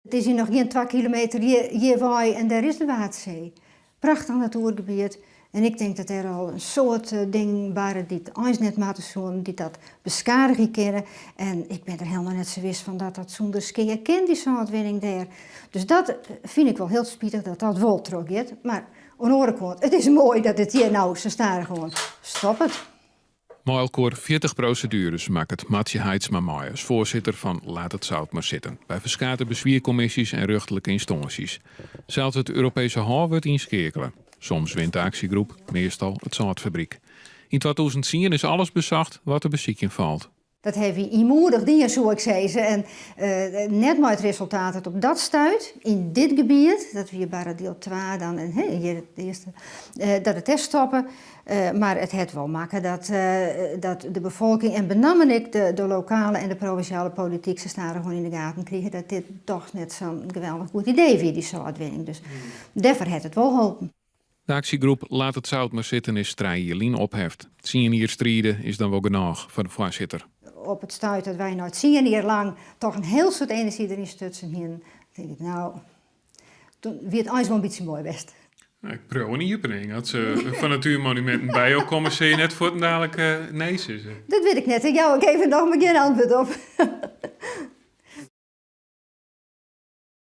It is hjir noch gjin twa kilometer hjirwei en dêr is de Waadsee. Prachtich natoergebiet en ik tink dat dêr al in soad dingen barre dy't eins net moatte soenen, dy't dat beskadigje kinne. En ik bin der helemaal net sa wis fan dat dat sûnder skea kin, dy sâltwinning dêr. Dus dat fyn ik wol hiel spitich dat dat wol trochgiet. Mar oan de oare kant, it is moai dat it hjir no sa stadichoan stoppet. Mei elkoar 40 prosedueres makket Martsje Haitsma mei as foarsitter fan Laat het Zout maar zitten by ferskate beswierkommisjes en rjochterlike ynstânsjes. Sels it Europeeske Hôf wurdt ynskeakele. Soms wint de aksjegroep, meastal it sâltfabryk. Yn 2010 is alles besocht wat te besykjen falt. Dat hawwe wy ynmoedich dien, soe ik sizze. En net mei it resultaat dat op dat stuit, yn dit gebiet, dat wie Barradiel 2 dan en hjir it earste, dat it dêr stoppe. Mar it hat wol makke dat de befolking en benammen ek de lokale en de provinsjale polityk sa stadichoan yn de gaten krige dat dit dochs net sa'n geweldich goed idee wie, dy sâltwinning. Dus dêrfoar hat it wol holpen. De aksjegroep Laat het Zout maar zitten is trije jier lyn opheft. Tsien jier stride is dan wol genôch foar de foarsitter. Op it stuit dat wy nei tsien jier lang toch in hiel soad enerzjy deryn stutsen hienen, tink ik, no, toen wie it eins wol in bytsje moai west. Ik priuw in iepening. As se fan Natuurmonumenten by jo komme, sille je net fuortendalik nee sizze. Dat wit ik net. Dêr jou ik even noch mar gjin antwurd op.